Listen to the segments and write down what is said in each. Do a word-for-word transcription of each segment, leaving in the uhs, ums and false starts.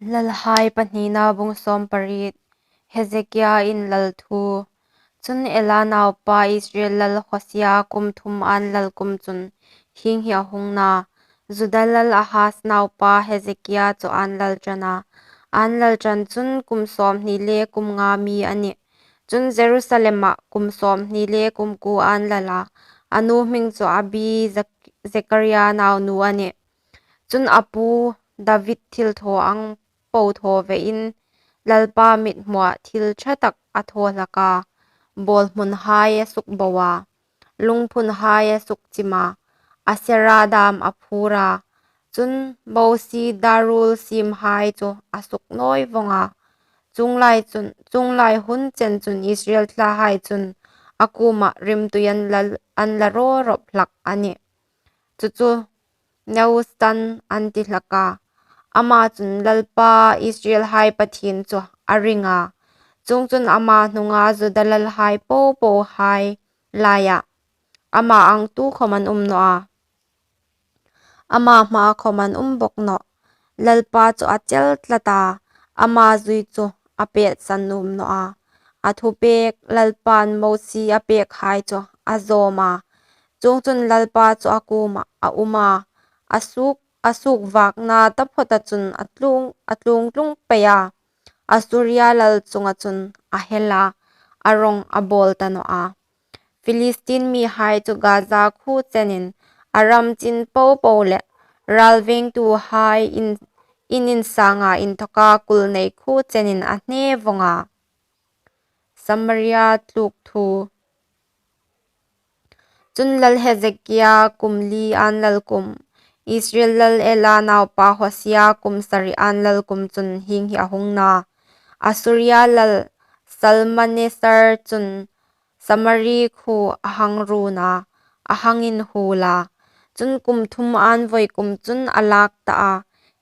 Lalhai pahnina bung sawm pariet. Hezekia inlal thu. Chun Ela naupa Israel lal Hosia kum thum an lal kum chun hieng hi a hung na: Juda lal Ahaz naupa Hezekia chu an lal ṭan a. An lal ṭan chun kum sawmhni le kum nga mi a nih. Chun Jerusalema kum sawmhni le kum kuo an lal a. A nu hming chu Abi, Zek-, Zekaria naunu a nih. Chun a pu David thilthaw ang po thaw vein Lalpa mithmuah thil ṭha tak a thaw hlak a, bawlhmunhai a sukbo a, lungphunhai a sukchim a, Asera dam a phur a. Chun Mosie da ruol siemhai chu a suknawi vawng a. Chuong lai chun, chuong lai hun chen chun Israel thlahai chun a kuomah rimtui an la, an la raw rawp hlak a nih. Chu chu Nehushtan an ti hlak a. Ama chun Lalpa Israelhai Pathien chu a ring a. Chuongchun ama hnunga Juda lalhai po pohai laia ama ang tukhawm an um naw a. Ama hmaa khawm an um bawk nawh. Lalpa chu a chel tlat a, ama zui chu a pêtsan nuom naw a. A thupêk Lalpan Mosie a pêkhai chu a zawm a. Chuongchun Lalpa chu a kuomah a um a, a suok, a suok vâkna taphawta chun a tluong, a tluong tlung pei a. Assuria lal chunga chun a hel a, a rawng a bawl ta naw a. Philistin mihai chu Gaza khuo chenin, a ram chin po po le ralvêngtuhai in, in insanga inthawka kul nei khuo chenin a hne vawng a. Samaria tluk thu. Chun lal Hezekia kum li an lal kum, Israel lal Ela naupa Hosia kum sari an lal kum chun hieng hi a hung na: Assuria lal Salmaneser chun Samari khuo a hang run a, a hang inhuol a. Chun kum thum an vawi kum chun a lâk ta a.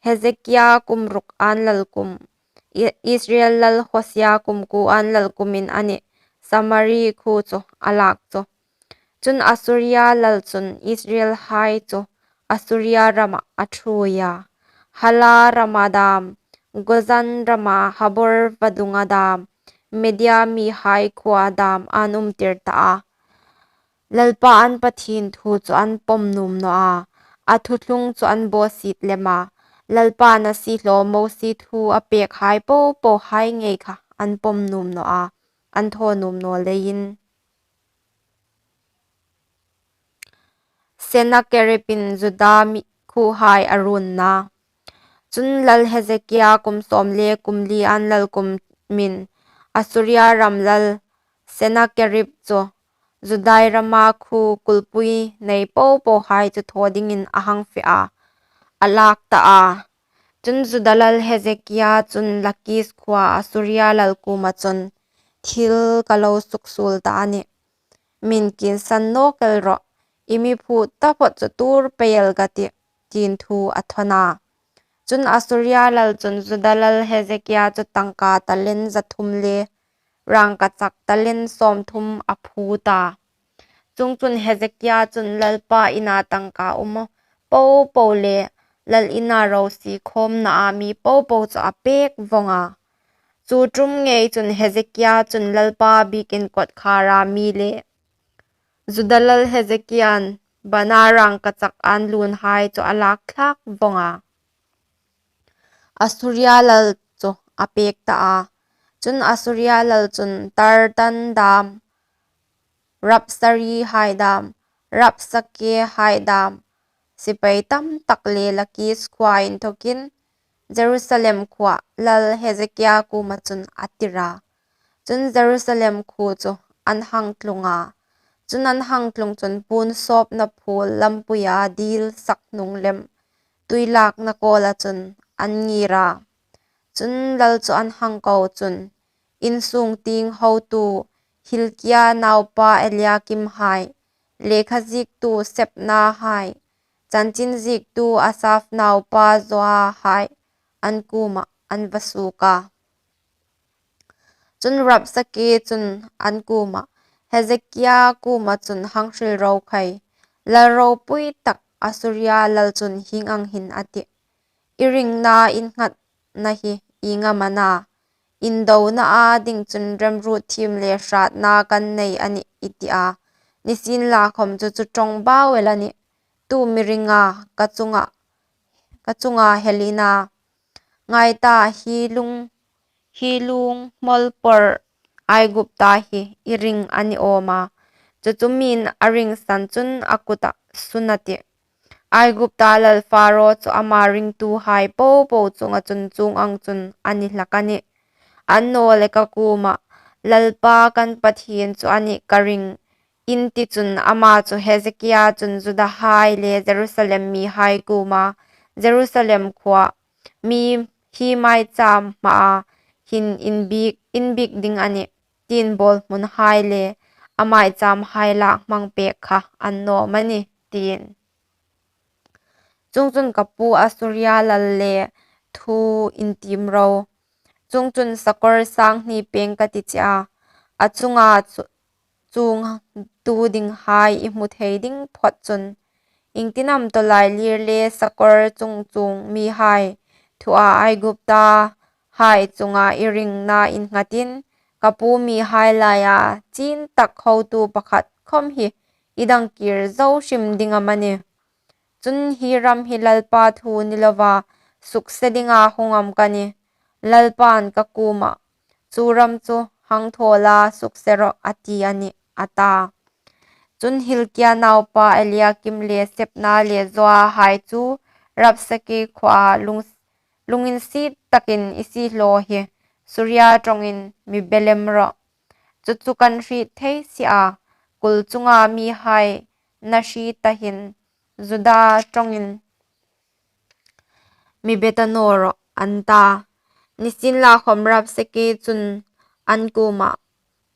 Hezekia kum ruk an lal kum, I-, Israel lal Hosia kum kuo an lal kumin a nih, Samari khuo chu a lâk chu. Chun Assuria lal chun Israelhai chu Assuria ramah a ṭhuoi a. Hala rama dâm, Gozan rama Habor vadunga dâm, Media mihai khuoa dâm an umtir ta a. Lalpa an Pathien thu chu an pawm nuom naw a, a thuthlung chu an bawsiet lem a. Lalpa'n a siehlaw Mosie thu a pêkhai po pohai ngei kha an pawm nuom naw a, an thaw nuom naw leiin. Sennakerib-in Juda mi khuohai a run na. Chun lal Hezekia kum sawm le kum li an lal kumin Assuria ram lal Sennakerib chu Judai rama khuo kulpui nei po pohai chu thaw dingin a hang fe a, a lâk ta a. Chun Juda lal Hezekia chun Lakis khuoa Assuria lal kuoma chun, Thil ka lo suksuol ta a nih. Min kinsan nawk el rawh, i mi phût taphawt chu tuor pei el ka tih, tiin thu a thawn a. Chun Assuria lal chun Juda lal Hezekia chu tangka talent za thum le rângkachak talent sawmthum a phût a. Chuongchun Hezekia chun Lalpa ina tangka um po po le lal ina rosie khâwmnaa mi po po chu a pêk vawng a. Chu ṭum ngei chun Hezekia chun Lalpa biek in kawtkhâra mi le Juda lal Hezekia'n bana rângkachak an lunhai chu a lâk thlâk vawng a. Assuria lal chu a pêk ta a. Chun Assuria lal chun Tartan dâm, Rabsakehai dâm, Rabsakehai dâm sipai tamtak le Lakis khuoa inthawkin Jerusalem khuoa lal Hezekia kuoma chun a tir a. Chun Jerusalem khuo chu an hang tlung a. Chun an hang tlung chun puon sawpna phuol lampuia dil sak hnung lem tui lâkna kawla chun an ngîr a. Chun lal chu an hang ko chun, insûng tieng hotu Hilkia naupa Eliakim hai, lekha ziektu Sebna hai, chanchin ziektu Asaf naupa Joa hai an kuomah an va suok a. Chun Rabsakeh chun an kuomah, Hezekia kuoma chun hang hril ro khai, lal ropui tak Assuria lal chun hieng ang hin a tih, ‘I ringna innghat na hi ieng am a na? Indonaa ding chun remruot thiem le hrâtna kan nei a nih, i ti a. Nisienlakhawm chu chu ṭawng bau el a nih. Tu mi ring a, ka chunga, ka chunga hel i na. Ngai ta, hi lung, hi lung hmol pawr Aigupta hi i ring a ni awm a. Chu chu mi'n a ring san chun a kutah sun a tih. Aigupta lal Pharao chu ama ringtuhai po po chunga chun chuong ang chun a ni hlak a nih. Annawleh ka kuomah, Lalpa kan Pathien chu a nih ka ring, in ti chun ama chu Hezekia chun Judahai le Jerusalem mihai kuoma, Jerusalem khuoa mi hi maichâm hmaa hin inbiek, inbiek ding a nih, tiin bâwlhmunhai le a maichâmhai lâk hmang pêk kha a ni naw am a nih, tiin. Chuongchun ka pu Assuria lal le thu intiem ro. Chuongchun sakawr sâng hni pêng ka ti che a, a chunga chu, chuongtu dinghai i hmu thei ding phawt chun. Iengtin am tawlailîr le sakawr chungchuong mihai thua Aigupta hai chunga i ringna innghatin, ka pu mihai laia chîn tak hotu pakhat khawm hi i dang kîr zo hrim ding am a nih? Chun hi ram hi Lalpa thu ni lova sukse dinga hung am ka nih? Lalpa'n ka kuomah, chu ram chu hang thaw la, sukse rawh, a ti a nih, a ta. Chun Hilkia naupa Eliakim le Sepna le Joa hai chu Rabsake khuoa lung, lunginsiet takin i siehlaw hi Suria ṭawngin mi be lem rawh. Chu chu kan hriet thei si a, kul chunga mihai na hriet ta hin Juda ṭawngin mi be ta naw rawh, an ta. Nisienlakhawm Rabsake chun an kuomah,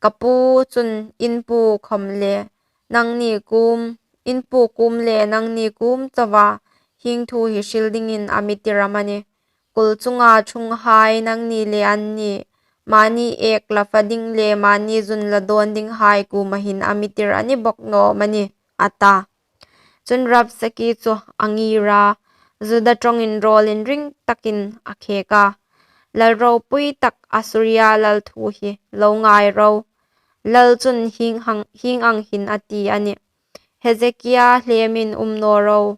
ka pu chun in pu khawm le nangni kuom, in pu kuom le nangni kuom chauha hieng thu hi hril dingin a mi tir am a nih? Kul chunga ṭhunghai nangni le anni, mani ek la fa ding le mani zun la dawn dinghai kuoma hin a mi tir a ni bawk naw am a nih? a ta. Chun Rabsake chu a ngîr a, Juda ṭawngin rawl inring takin a khêk a, lal ropui tak Assuria lal thu hi lo ngai ro. Lal chun hieng ang, hieng ang hin a ti a nih, Hezekia hlemin um naw ro.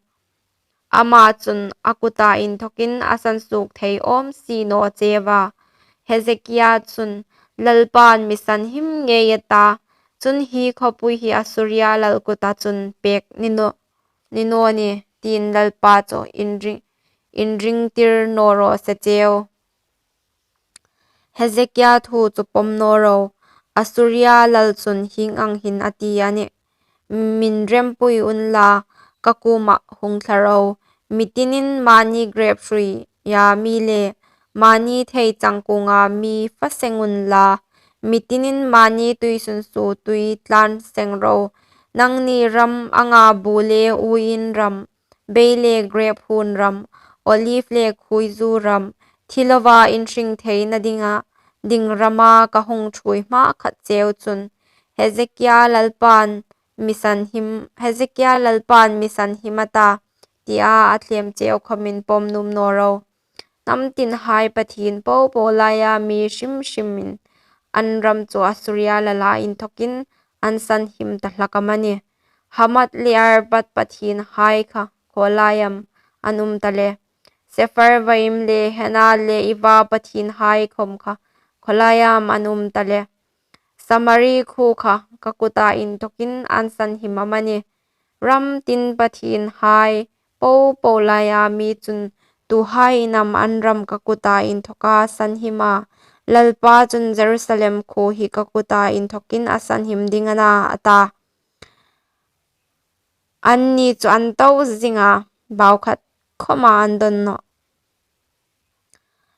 Ama chun a kuta inthawkin a sansuok thei awm si naw cheu a. Hezekia chun Lalpa'n mi sanhim ngei a ta, chun hi khawpui hi Assuria lal kuta chun pêk ni naw, ni naw ni, tiin Lalpa chu inring, inringtir naw raw se cheu. Hezekia thu chu pawm naw ro, Assuria lal chun hieng ang hin a ti a nih, min rempui unla, ka kuomah hung thla ro, mi tinin mani grep hruia mi le mani theichang kunga mi fa seng unla, mi tinin mani tuisunsuo tui tlan seng ro, nangni ram anga bu le uoin ram, bei le grep huon ram, olive le khuoizu ram, thi lova in hring theina dinga, ding rama ka hung ṭhuoi hma khat cheu chun, Hezekia Lalpa'n mi sanhim, Hezekia Lalpa'n mi sanhim a ta, tia a thlêm cheu khawmin pawm nuom naw ro. Hnam tinhai pathien po po laia mi hrim hrimin an ram chu Assuria lala inthawkin an sanhim ta hlak am a nih? Hamath le Arpad pathienhai kha khaw lai am an um ta le? Sepharvaim le Hena le Iva pathienhai khawm kha khaw lai am an um ta le? Samari khuo kha ka kuta inthawkin an sanhim am a nih? Ram tin pathienhai po po laia mi chun tuhai in am an ram ka kuta inthawka sanhim a? Lalpa chun Jerusalem khuo hi ka kuta inthawkin a sanhim ding a na, a ta. Anni chu an to zing a, bau khat khawma an dawn nawh.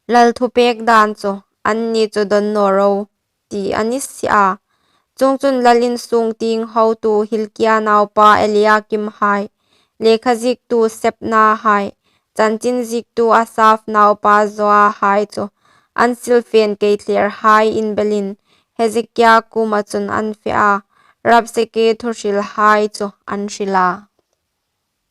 Lal thupêk dân chu anni chu dawn naw ro ti a ni si a. Chuongchun lal insûng tieng hotu Hilkia naupa Eliakim hai, lekhaziektu Sepna hai, chanchin ziektu Asaf naupa Joa hai chu an silfên keithlêrhai inbelin Hezekia kuoma chun an fe a, Rabsake thuhrilhai chu an hril a.